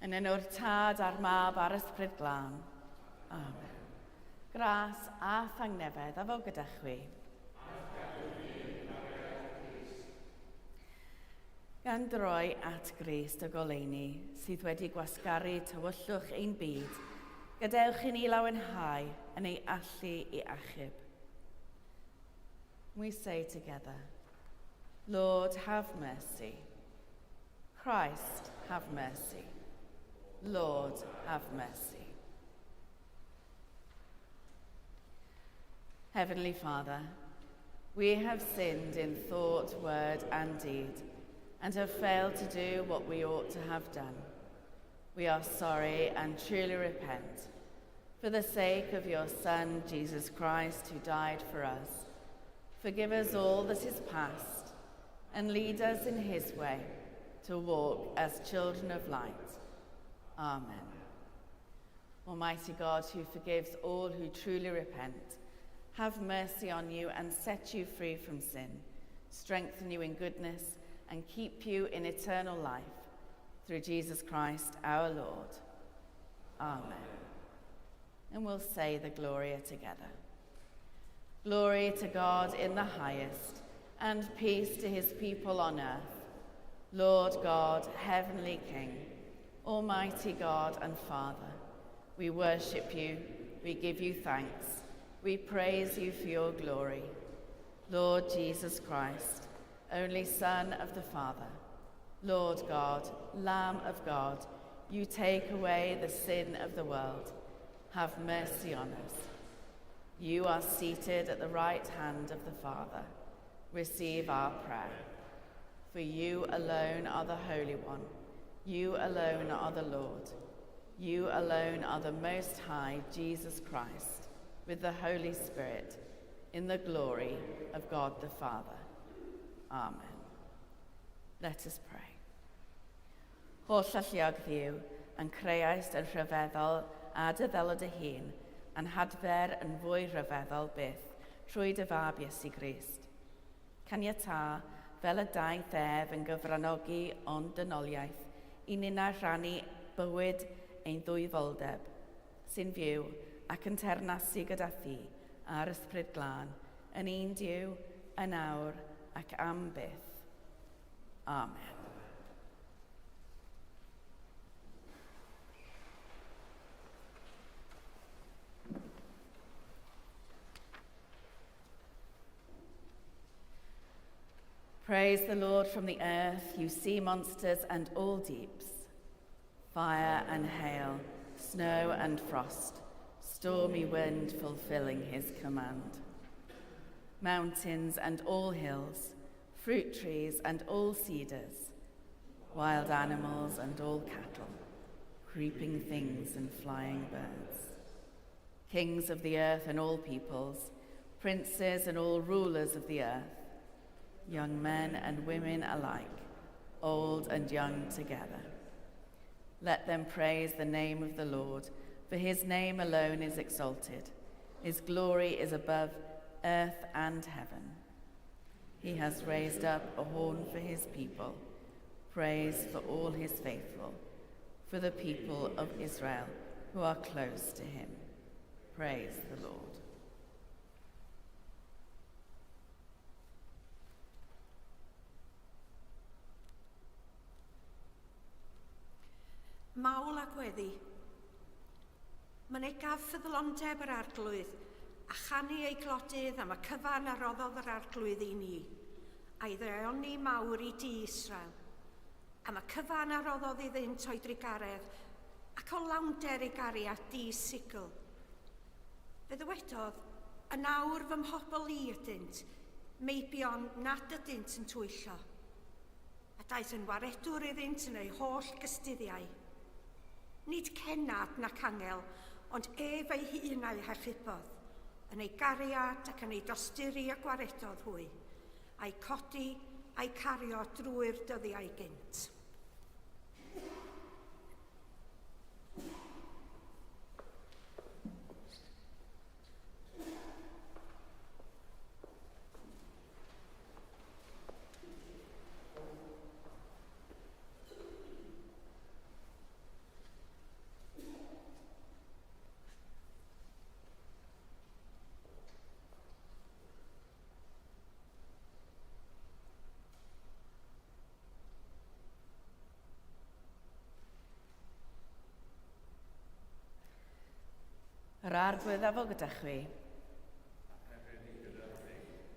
Yn enw'r Tad a'r Mab a'r Ysbryd Glân. Amen. Gras a thangnefedd a fo gyda chwi. Gan droi at Grist y goleuni sydd wedi gwasgaru tywyllwch ein byd, gadewch i ni lawenhau yn ei allu i achub. We say together, Lord, have mercy. Christ, have mercy. Lord, have mercy. Heavenly Father, we have sinned in thought, word, and deed, and have failed to do what we ought to have done. We are sorry and truly repent. For the sake of your Son, Jesus Christ, who died for us, forgive us all that is past and lead us in his way to walk as children of light. Amen. Almighty God, who forgives all who truly repent, have mercy on you and set you free from sin, strengthen you in goodness, and keep you in eternal life. Through Jesus Christ our Lord. Amen. And we'll say the Gloria together. Glory to God in the highest, and peace to his people on earth. Lord God, heavenly King, Almighty God and Father, we worship you, we give you thanks, we praise you for your glory. Lord Jesus Christ, only Son of the Father, Lord God, Lamb of God, you take away the sin of the world. Have mercy on us. You are seated at the right hand of the Father. Receive our prayer. For you alone are the Holy One. You alone are the Lord. You alone are the Most High, Jesus Christ, with the Holy Spirit, in the glory of God the Father. Amen. Let us pray. Holl alluog Dduw, yn creaist yn rhyfeddol a dy ddelo dy hun, a'n hadfer yn fwy rhyfeddol byth trwy dy fab Iesu Grist. Caniatâ, fel y daeth ef yn gyfranogi o'n dynoliaeth, i ninnau rhannu bywyd ein ddwyfoldeb, sy'n fyw ac yn teyrnasu gyda thi a'r Ysbryd Glân, yn un Duw, yn awr ac am byth. Amen. Praise the Lord from the earth, you sea monsters and all deeps, fire and hail, snow and frost, stormy wind fulfilling his command. Mountains and all hills, fruit trees and all cedars, wild animals and all cattle, creeping things and flying birds. Kings of the earth and all peoples, princes and all rulers of the earth, young men and women alike, old and young together. Let them praise the name of the Lord, for his name alone is exalted. His glory is above earth and heaven. He has raised up a horn for his people, praise for all his faithful, for the people of Israel who are close to him. Praise the Lord. Mawl a gweddi. Mynegaf ffyddlondeb yr Arglwydd, a chanu ei glodydd am y cyfan a roddodd yr Arglwydd i ni, a'i ddaioni mawr i dŷ Israel, am y cyfan a roddodd iddynt o'i drugaredd, ac o lawnder ei gariad di-sigl. Fe ddywedodd, Yn awr fy mhobl i ydynt, meibion nad ydynt yn twyllo. A daeth yn waredwr iddynt yn eu holl gystuddiau. Nid cennad nac angel, ond ef ei hun a'u hachubodd, yn ei gariad ac yn ei dosturi y gwaredodd hwy, a'u codi a'u cario drwy'r dyddiau gynt. Yr arglwydd a fo gyda chwi.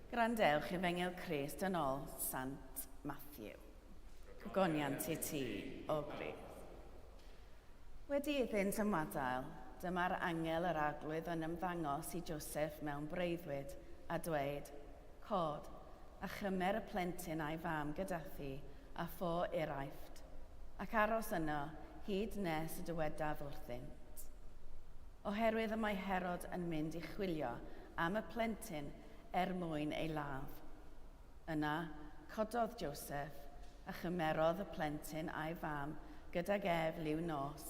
Gwrandewch Efengyl Crist yn ôl Sant Matthew. Gogoniant i ti, o Grist. Wedi iddynt ymadael, dyma'r angel yr arglwydd yn ymddangos i Joseph mewn breuddwyd a dweud, Cod, a chymer y plentyn a'i fam gyda thi a ffo i'r Aifft, ac aros yno hyd nes y dywedaf wrthynt. Oherwydd y mae Herod yn mynd i chwilio am y plentyn er mwyn ei ladd. Yna, cododd Joseph, a chymerodd y plentyn a'i fam gydag ef liw nos,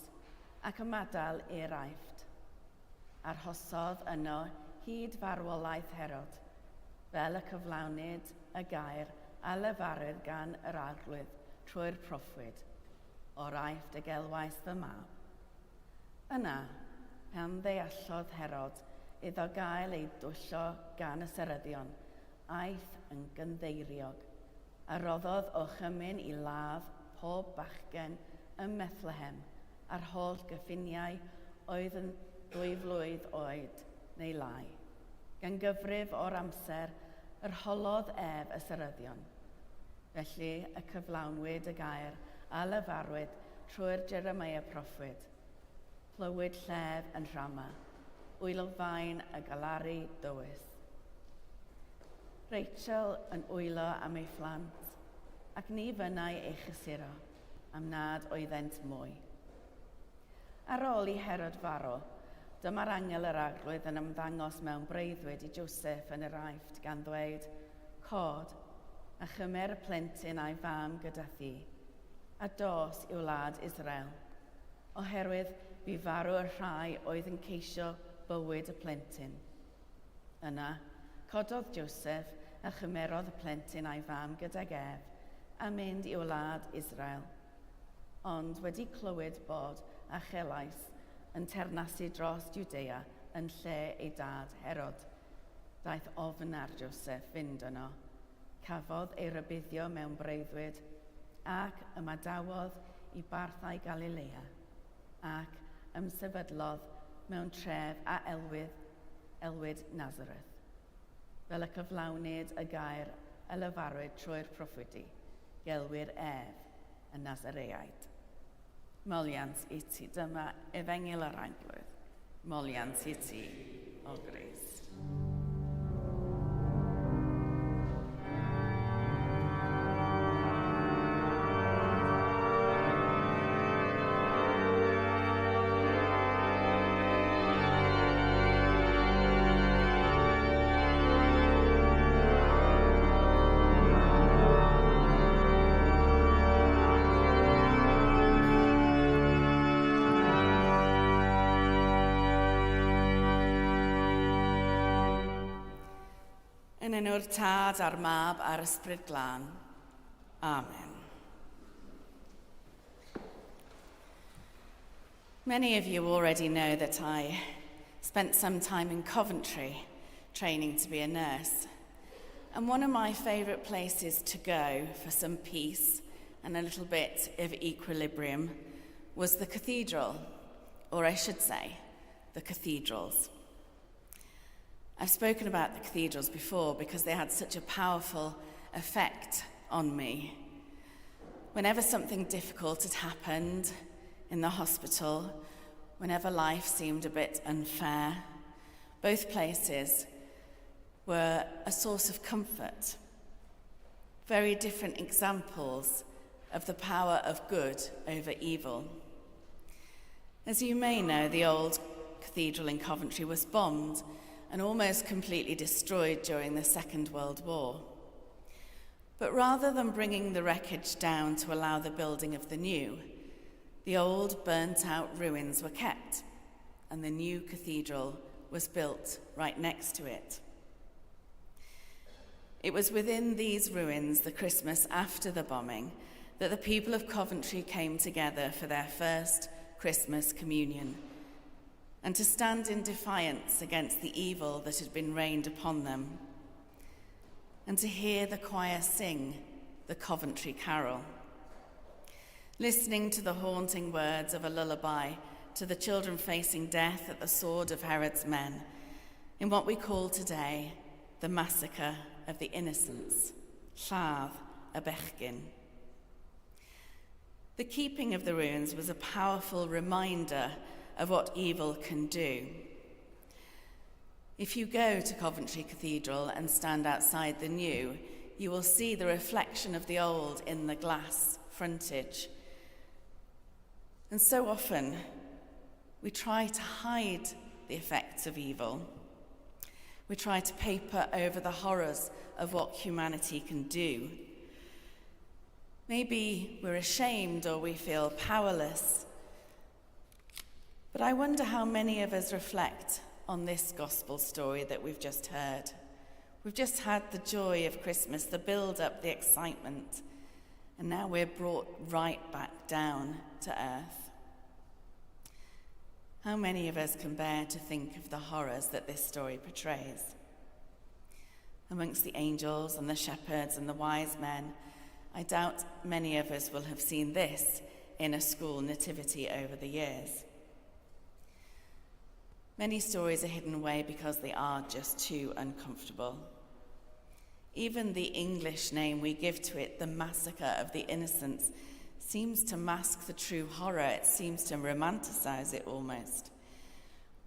ac ymadael i'r Aifft. Arhosodd yno hyd farwolaeth Herod, fel y cyflawnid y gair a lefarwyd gan yr Arglwydd trwy'r proffwyd, O'r Aifft y gelwais fy mab. Yna, pan ddeallodd Herod iddo gael ei dwyllo gan y seryddion, aeth yn gynddeiriog, a roddodd orchymyn i ladd pob bachgen ym Methlehem a'r holl gyffiniau oedd yn ddwyflwydd oed neu lai. Gan gyfrif o'r amser yr holodd ef y seryddion. Felly y cyflawnwyd y gair a lefarwyd trwy'r Jeremiah proffwyd. Clywyd llef yn Rhama, wylfaen y galaru dywys. Rachel yn wylo am ei phlant, ac ni fynnai ei chysuro, am nad oeddent mwy. Ar ôl i Herod farw, dyma'r angel yr arglwydd yn ymddangos mewn breuddwyd i Joseph yn yr Aifft, gan ddweud, Cod, a chymer y plentyn a'i fam gyda thi, a dos i wlad Israel, oherwydd bu farw y rhai oedd yn ceisio bywyd y plentyn. Yna, cododd Joseph a chymerodd y plentyn a'i fam gydag ef, a mynd i wlad Israel. Ond wedi clywed bod Archelaus yn teyrnasu dros Jwdea yn lle ei dad Herod, daeth ofn ar Joseph fynd yno. Cafodd ei rybuddio mewn breuddwyd, ac ymadawodd i barthau Galilea, ac ymsefydlodd mewn tref a elwid, elwid Nazareth, fel y cyflawnid y gair a lefarwyd trwy'r proffwydi, gelwir ef y Nazareaid. Moliant i ti, dyma efengyl yr Arglwydd. Moliant i ti, o Grist. Yn enw'r Tad a'r Mab a'r Ysbryd Glân. Amen. Many of you already know that I spent some time in Coventry training to be a nurse. And one of my favourite places to go for some peace and a little bit of equilibrium was the cathedral, or I should say, the cathedrals. I've spoken about the cathedrals before because they had such a powerful effect on me. Whenever something difficult had happened in the hospital, whenever life seemed a bit unfair, both places were a source of comfort. Very different examples of the power of good over evil. As you may know, the old cathedral in Coventry was bombed and almost completely destroyed during the Second World War. But rather than bringing the wreckage down to allow the building of the new, the old burnt out ruins were kept and the new cathedral was built right next to it. It was within these ruins, the Christmas after the bombing, that the people of Coventry came together for their first Christmas communion and to stand in defiance against the evil that had been rained upon them, and to hear the choir sing the Coventry Carol. Listening to the haunting words of a lullaby to the children facing death at the sword of Herod's men, in what we call today the massacre of the innocents, Lladd y Bechgyn. The keeping of the ruins was a powerful reminder of what evil can do. If you go to Coventry Cathedral and stand outside the new, you will see the reflection of the old in the glass frontage. And so often, we try to hide the effects of evil. We try to paper over the horrors of what humanity can do. Maybe we're ashamed or we feel powerless. But I wonder how many of us reflect on this gospel story that we've just heard. We've just had the joy of Christmas, the build up, the excitement, and now we're brought right back down to earth. How many of us can bear to think of the horrors that this story portrays? Amongst the angels and the shepherds and the wise men, I doubt many of us will have seen this in a school nativity over the years. Many stories are hidden away because they are just too uncomfortable. Even the English name we give to it, the Massacre of the Innocents, seems to mask the true horror. It seems to romanticize it almost.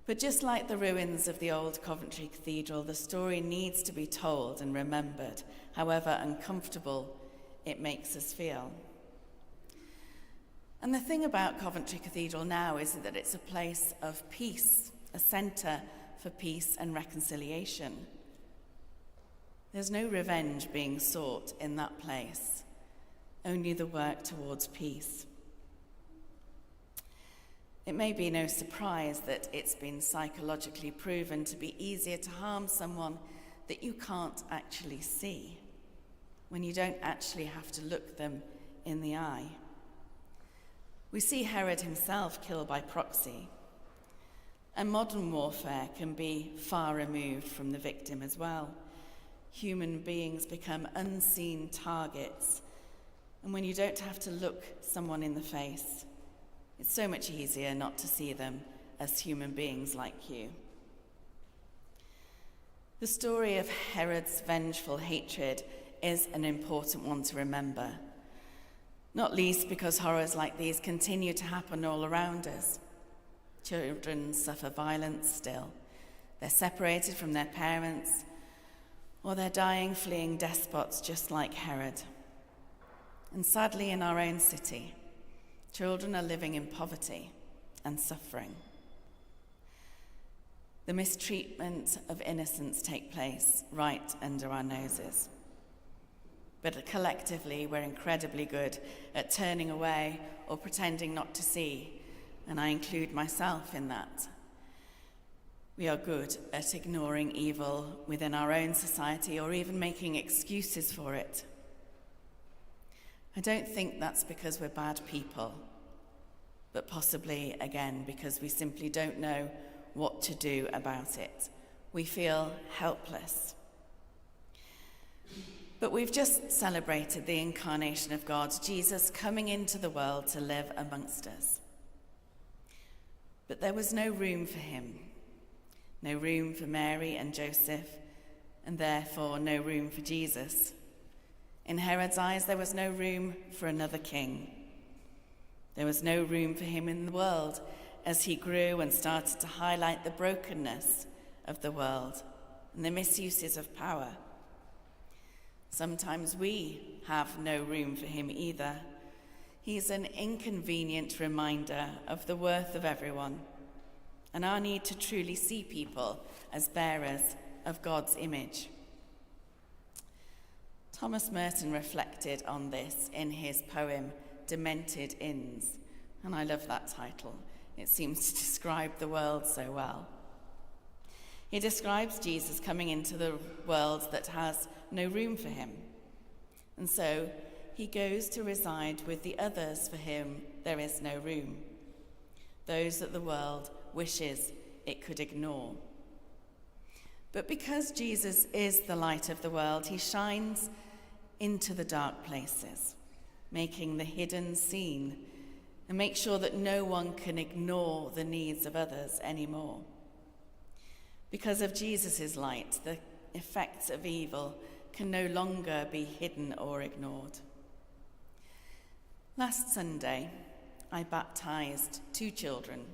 But just like the ruins of the old Coventry Cathedral, the story needs to be told and remembered, however uncomfortable it makes us feel. And the thing about Coventry Cathedral now is that it's a place of peace, a centre for peace and reconciliation. There's no revenge being sought in that place, only the work towards peace. It may be no surprise that it's been psychologically proven to be easier to harm someone that you can't actually see, when you don't actually have to look them in the eye. We see Herod himself kill by proxy, and modern warfare can be far removed from the victim as well. Human beings become unseen targets, and when you don't have to look someone in the face, it's so much easier not to see them as human beings like you. The story of Herod's vengeful hatred is an important one to remember, not least because horrors like these continue to happen all around us. Children suffer violence still. They're separated from their parents, or they're dying fleeing despots just like Herod. And sadly, in our own city, children are living in poverty and suffering. The mistreatment of innocents take place right under our noses. But collectively, we're incredibly good at turning away or pretending not to see, and I include myself in that. We are good at ignoring evil within our own society or even making excuses for it. I don't think that's because we're bad people, but possibly, again, because we simply don't know what to do about it. We feel helpless. But we've just celebrated the incarnation of God, Jesus coming into the world to live amongst us. But there was no room for him, no room for Mary and Joseph, and therefore no room for Jesus. In Herod's eyes, there was no room for another king. There was no room for him in the world as he grew and started to highlight the brokenness of the world and the misuses of power. Sometimes we have no room for him either. He's an inconvenient reminder of the worth of everyone and our need to truly see people as bearers of God's image. Thomas Merton reflected on this in his poem, Demented Inns, and I love that title. It seems to describe the world so well. He describes Jesus coming into the world that has no room for him. And so he goes to reside with the others for whom there is no room, those that the world wishes it could ignore. But because Jesus is the light of the world, he shines into the dark places, making the hidden seen and make sure that no one can ignore the needs of others anymore. Because of Jesus' light, the effects of evil can no longer be hidden or ignored. Last Sunday, I baptized 2 children.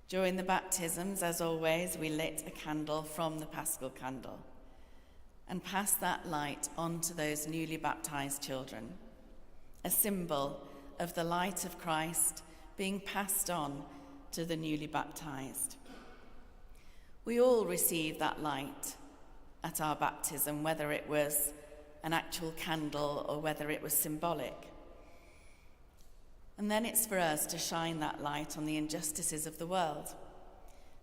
During the baptisms, as always, we lit a candle from the Paschal candle and passed that light on to those newly baptized children, a symbol of the light of Christ being passed on to the newly baptized. We all received that light at our baptism, whether it was an actual candle or whether it was symbolic. And then it's for us to shine that light on the injustices of the world,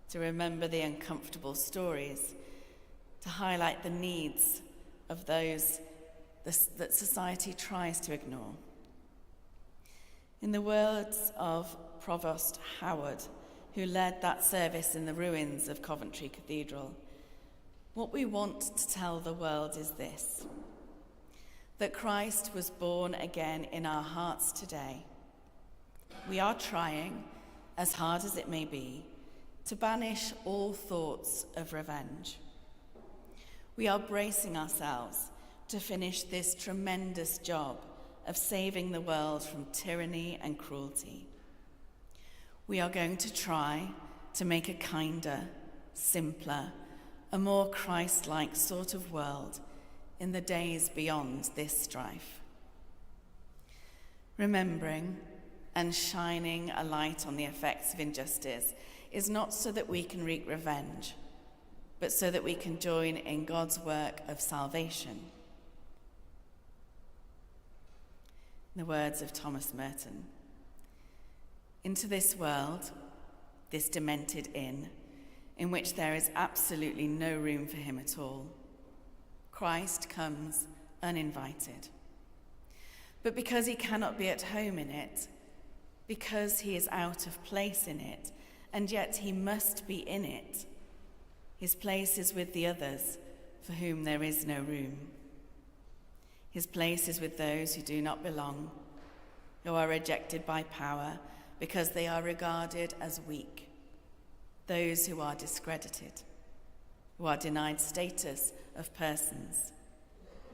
to remember the uncomfortable stories, to highlight the needs of those that society tries to ignore. In the words of Provost Howard, who led that service in the ruins of Coventry Cathedral, what we want to tell the world is this, that Christ was born again in our hearts today. We are trying, as hard as it may be, to banish all thoughts of revenge. We are bracing ourselves to finish this tremendous job of saving the world from tyranny and cruelty. We are going to try to make a kinder, simpler, a more Christ-like sort of world in the days beyond this strife. Remembering and shining a light on the effects of injustice is not so that we can wreak revenge, but so that we can join in God's work of salvation. In the words of Thomas Merton, into this world, this demented inn, in which there is absolutely no room for him at all, Christ comes uninvited. But because he cannot be at home in it, because he is out of place in it, and yet he must be in it, his place is with the others for whom there is no room. His place is with those who do not belong, who are rejected by power because they are regarded as weak, those who are discredited, who are denied status of persons,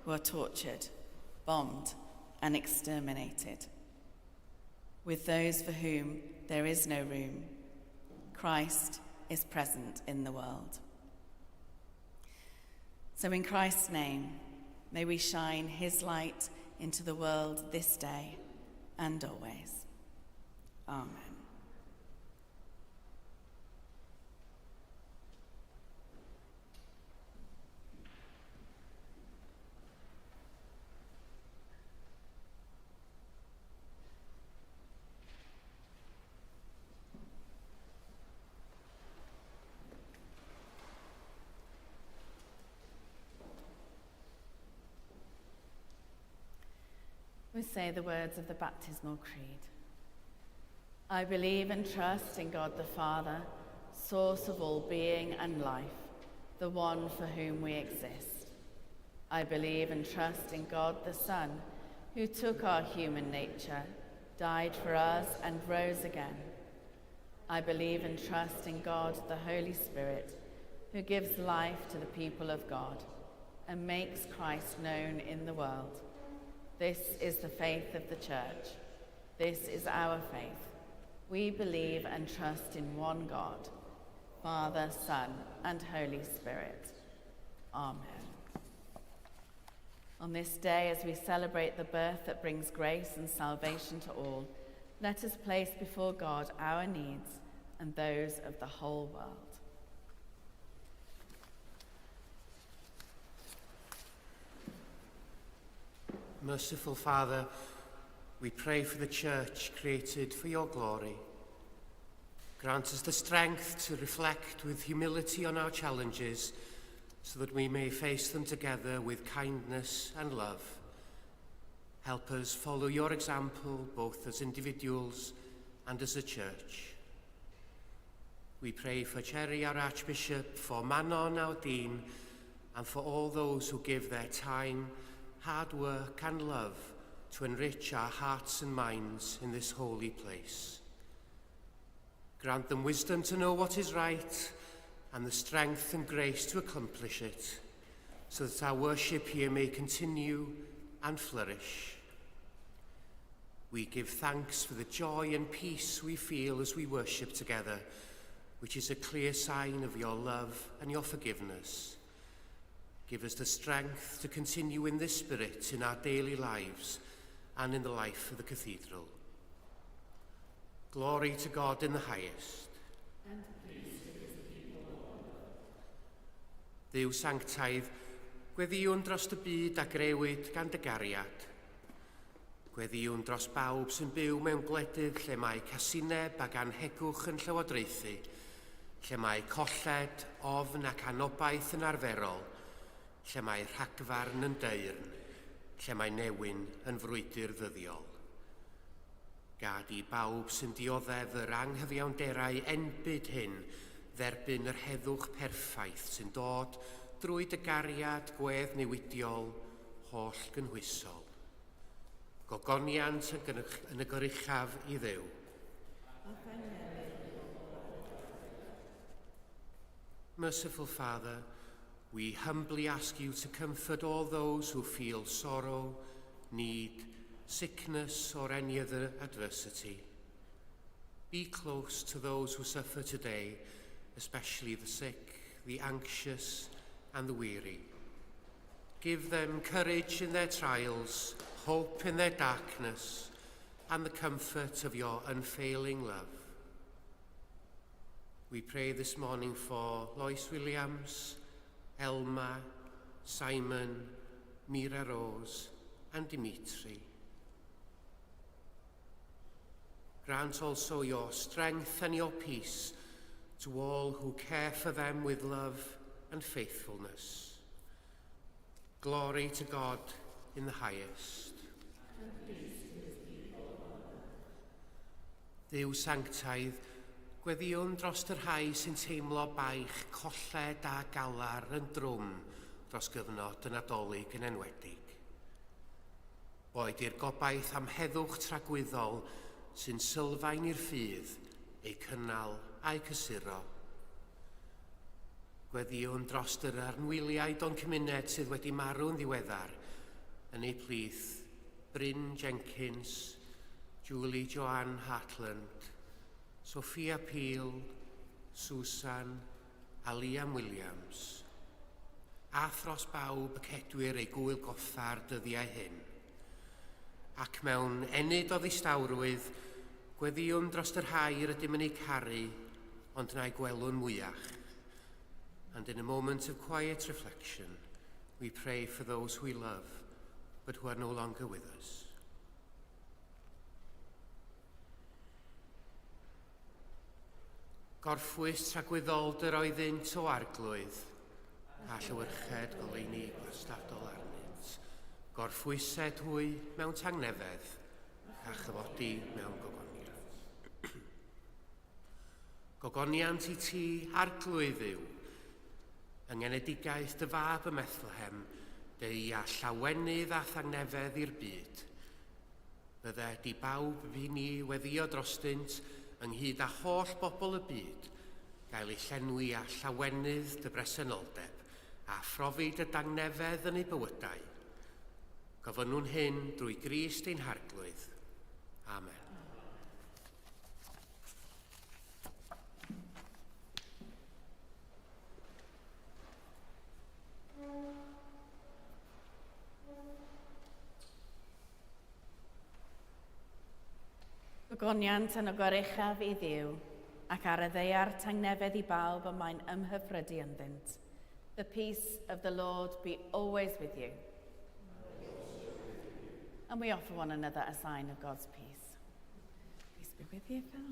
who are tortured, bombed, and exterminated. With those for whom there is no room, Christ is present in the world. So in Christ's name, may we shine his light into the world this day and always. Amen. We say the words of the baptismal creed. I believe and trust in God the Father, source of all being and life, the one for whom we exist. I believe and trust in God the Son, who took our human nature, died for us, and rose again. I believe and trust in God the Holy Spirit, who gives life to the people of God and makes Christ known in the world. This is the faith of the Church. This is our faith. We believe and trust in one God, Father, Son, and Holy Spirit. Amen. On this day, as we celebrate the birth that brings grace and salvation to all, let us place before God our needs and those of the whole world. Merciful Father, we pray for the Church created for your glory. Grant us the strength to reflect with humility on our challenges so that we may face them together with kindness and love. Help us follow your example both as individuals and as a church. We pray for Cherry, our Archbishop, for Manon, our Dean, and for all those who give their time, hard work and love to enrich our hearts and minds in this holy place. Grant them wisdom to know what is right and the strength and grace to accomplish it, so that our worship here may continue and flourish. We give thanks for the joy and peace we feel as we worship together, which is a clear sign of your love and your forgiveness. Give us the strength to continue in this spirit in our daily lives and in the life of the cathedral. Glory to God in the highest. And peace to his people. Dduw sanctaidd, gweddïwn dros y byd a grewyd gan dy gariad. Gweddïwn dros bawb sy'n byw mewn gwledydd lle mae casineb ac anhegwch yn llywodraethu, lle mae colled, ofn ac anobaith yn arferol, lle mae rhagfarn yn deyrn, lle mae newyn yn frwydr ddyddiol. Gad i bawb sy'n dioddef yr anghyfiawnderau enbyd hyn dderbyn yr heddwch perffaith sy'n dod drwy dy gariad gweddnewidiol holl gynhwysol. Gogoniant yn y goruchaf i Dduw. Merciful Father, we humbly ask you to comfort all those who feel sorrow, need, sickness, or any other adversity. Be close to those who suffer today, especially the sick, the anxious, and the weary. Give them courage in their trials, hope in their darkness, and the comfort of your unfailing love. We pray this morning for Lois Williams, Elma, Simon, Mira Rose, and Dimitri. Grant also your strength and your peace to all who care for them with love and faithfulness. Glory to God in the highest. Dduw sanctaidd, gweddïwn dros y rhai sy'n teimlo baich colled a galar yn drwm dros gyfnod y Nadolig yn enwedig. Boed i'r gobaith am heddwch tragwyddol sy'n sylfaen i'r ffydd eu cynnal a'u cysuro. Gweddïwn dros yr anwyliaid o'n cymuned sydd wedi marw'n ddiweddar, yn eu plith Bryn Jenkins, Julie Joanne Hartland, Sophia Peel, Susan a Liam Williams. A thros bawb y cedwir eu gŵyl goffa'r dyddiau hyn. Ac mewn ennyd o ddistawrwydd, gweddïwn dros y rhai rydym yn eu caru, ond na'i gwelwn mwyach. And in a moment of quiet reflection, we pray for those we love, but who are no longer with us. Gorffwys tragwyddoldeb oeddynt o Arglwydd, a llewyrched goleuni gwastadol arnynt. Gorffwysed hwy mewn tangnefedd, a chyfodi mewn gogoniant. Gogoniant i ti, Arglwydd Dduw, yng ngenedigaeth dy fab ym Methlehem, deui â llawenydd a thangnefedd i'r byd. Bydded i bawb i ni weddio drostynt ynghyd â holl bobl y byd, gael eu llenwi â llawenydd dy bresenoldeb a phrofi dy dangnefedd yn eu bywydau. Gofynnwn hyn drwy Grist ein Harglwydd. Amen. Gogoniant yn y goruchaf i Dduw, ac ar y ddaear tangnefedd i bawb y mae'n ymhyfrydu ynddynt. The peace of the Lord be always with you. And we offer one another a sign of God's peace. Peace be with you, Phil.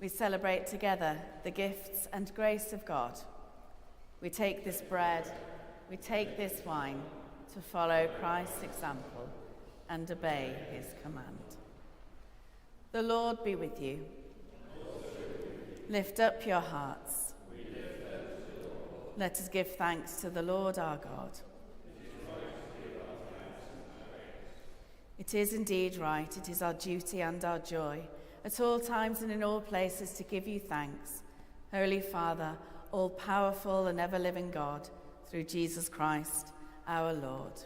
We celebrate together the gifts and grace of God. We take this bread, we take this wine to follow Christ's example and obey his command. The Lord be with you. Lift up your hearts. Let us give thanks to the Lord our God. It is indeed right, it is our duty and our joy, at all times and in all places to give you thanks, Holy Father, all powerful and ever living God, through Jesus Christ our Lord.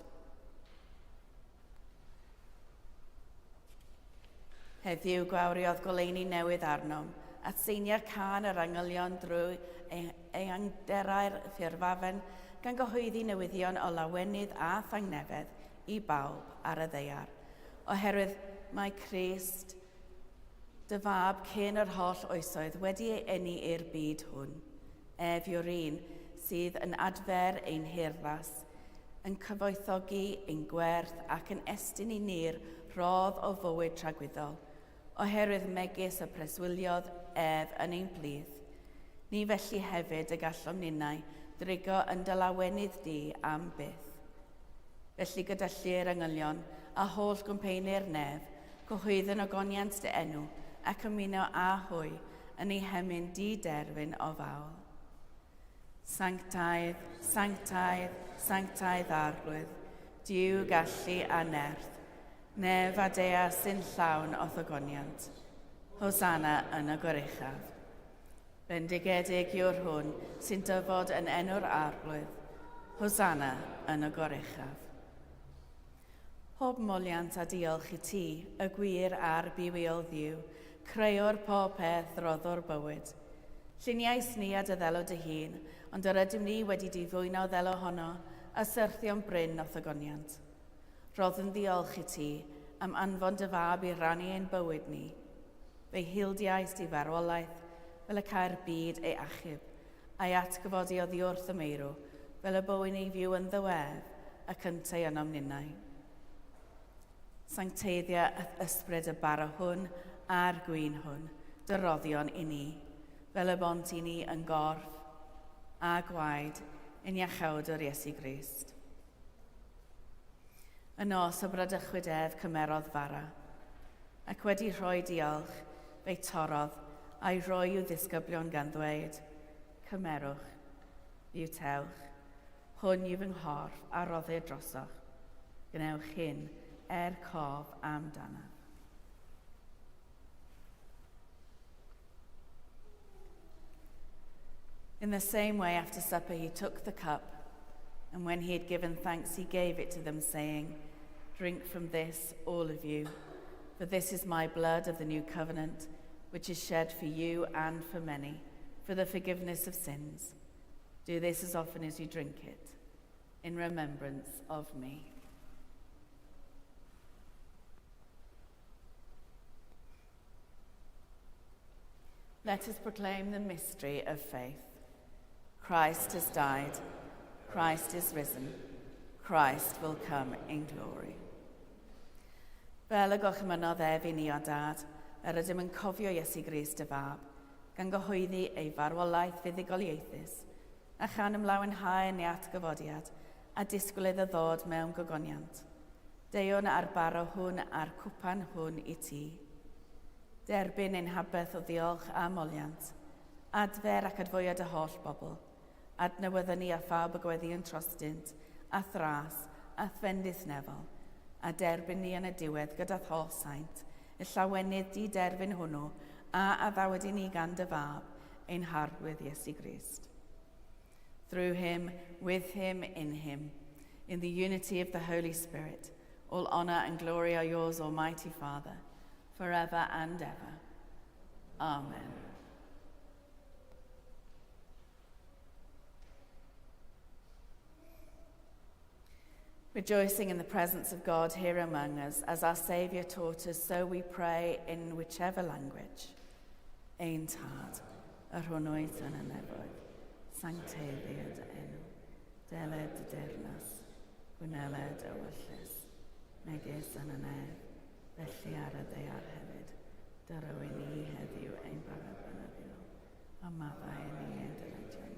Heddiw gwawriodd goleuni newydd arnom, a tseinio cân yr angylion drwy eangderau'r ffurfafen gan gyhoeddi newyddion o lawenydd a thangnefedd i bawb ar y ddaear. Oherwydd mae Crist, dy fab cyn yr holl oesoedd, wedi ei eni i'r byd hwn. Ef yw'r un sydd yn adfer ein hurddas, yn cyfoethogi ein gwerth ac yn estyn i ni'r rhodd o fywyd tragwyddol, oherwydd megis y preswyliodd ef yn ein plith. Ni felly hefyd y gallom ninnau drigo yn dy lawenydd di am byth. Felly gyda llu'r angylion a holl gwmpeini'r nef, cyhoeddwn ogoniant dy enw ac ymuno â hwy yn ei hemyn di-derfyn o fawl. Sanctaidd, sanctaidd, sanctaidd Arglwydd, Duw gallu a nerth, nef a daear sy'n llawn o'th ogoniant. Hosanna yn y goruchaf. Bendigedig yw'r hwn sy'n dyfod yn enw'r Arglwydd. Hosanna yn y goruchaf. Pob moliant a diolch i ti, y gwir a'r bywiol Dduw, crëwr pob peth, roddwr bywyd. Lluniais ni a dy ddelo dy hun, ond yr ydym ni wedi difwyno ddelo honno a syrthio'n brin o'th ogoniant. Rhoddwn ddiolch i ti am anfon dy fab i rannu ein bywyd ni. Fe'i hildiaist i farwolaeth fel y câi'r byd ei achub, a'i atgyfodi oddi wrth y meirw, fel y bywyn ei fyw ynddo ef, ac yntau ynom ninnau. Sancteiddia a'th ysbryd y bara hwn a'r gwin hwn, dy roddion i ni, fel y bont i ni yn gorff a gwaed ein Iachawdwr Iesu Grist. Y nos y bradychwyd ef cymerodd fara, ac wedi rhoi diolch, fe'i torrodd a'i rhoi i'w ddisgyblion gan ddweud, Cymerwch, fywtewch, hwn yw fy nghorff a roddir drosoch. Gwnewch hyn er cof amdanaf. In the same way, after supper, he took the cup, and when he had given thanks, he gave it to them, saying, Drink from this, all of you, for this is my blood of the new covenant, which is shed for you and for many, for the forgiveness of sins. Do this as often as you drink it, in remembrance of me. Let us proclaim the mystery of faith. Christ has died. Christ is risen. Christ will come in glory. Fel y gorchmynnodd ef i ni o dad, yr ydym yn cofio Iesu Grist y Fab, gan gyhoeddi ei farwolaeth fuddugoliaethus, a chan ymlawenhau yn ei atgyfodiad, a disgwyl iddo ddod mewn gogoniant. Deuwn â'r bara hwn a'r cwpan hwn i ti. Derbyn ein haberth o ddiolch a moliant. Adfer ac adfywio dy holl bobl. Adnewydda ni a phawb y gweddïwn trostynt, a'th ras, a'th fendith nefol, a derbyn ni yn y diwedd gyda'th holl saint, y llawenydd di-derfyn hwnnw a addawyd i ni gan dy Fab, ein Harglwydd Iesu Grist. Through him, with him, in him, in the unity of the Holy Spirit, all honor and glory are yours, Almighty Father, forever and ever. Amen. Rejoicing in the presence of God here among us, as our Saviour taught us, so we pray in whichever language. Ein Tad, yr hwn wyt yn y nefoedd, sancteiddied dy enw, deled dy deyrnas, gwneled ewyllys, megis yn y nef, felly ar y ddaear hefyd. Dyro i ni heddiw ein bara beunyddiol, a maddau i ni ein dyledion,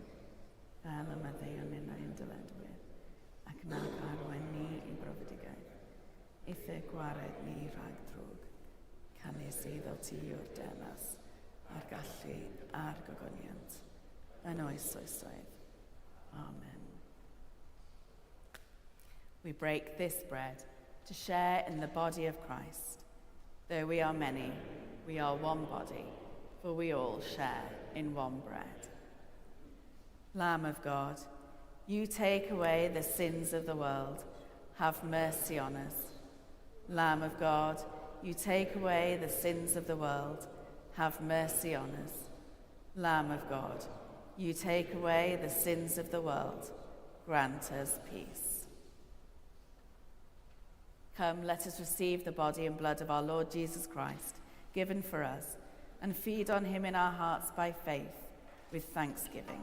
fel y maddeuon ninnau ein dyledwyr, ac nac arwain ni i brofedigaeth. Eithr gwared ni rhag drwg, canys eiddo ti yw'r deyrnas, a'r gallu a'r gogoniant, yn oes oesoedd. Amen. We break this bread to share in the body of Christ. Though we are many, we are one body, for we all share in one bread. Lamb of God, you take away the sins of the world. Have mercy on us. Lamb of God, you take away the sins of the world. Have mercy on us. Lamb of God, you take away the sins of the world. Grant us peace. Come, let us receive the body and blood of our Lord Jesus Christ, given for us, and feed on him in our hearts by faith with thanksgiving.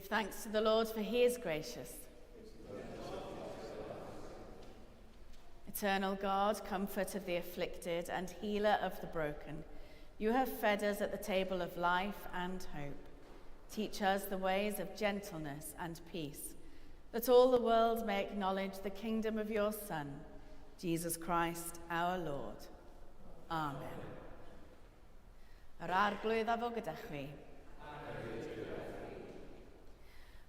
Give thanks to the Lord, for he is gracious. Eternal God, comfort of the afflicted and healer of the broken, you have fed us at the table of life and hope. Teach us the ways of gentleness and peace, that all the world may acknowledge the kingdom of your Son, Jesus Christ our Lord. Amen. Yr Arglwydd a fo gyda chwi.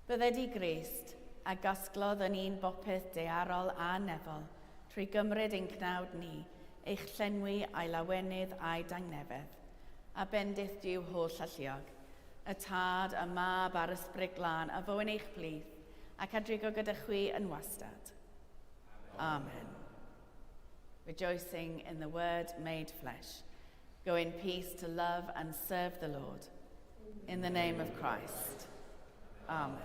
Bydded i Grist, a gasglodd yn un bopeth daearol a nefol, trwy gymryd ein cnawd ni, eich llenwi a'i lawenydd a'i dangnefedd, a bendith Duw holl alluog, y Tad, y Mab a'r Ysbryd Glân, a fo yn eich plith, ac a drigo gyda chwi yn wastad. Amen. Rejoicing in the Word made flesh, go in peace to love and serve the Lord. In the name of Christ. Amen.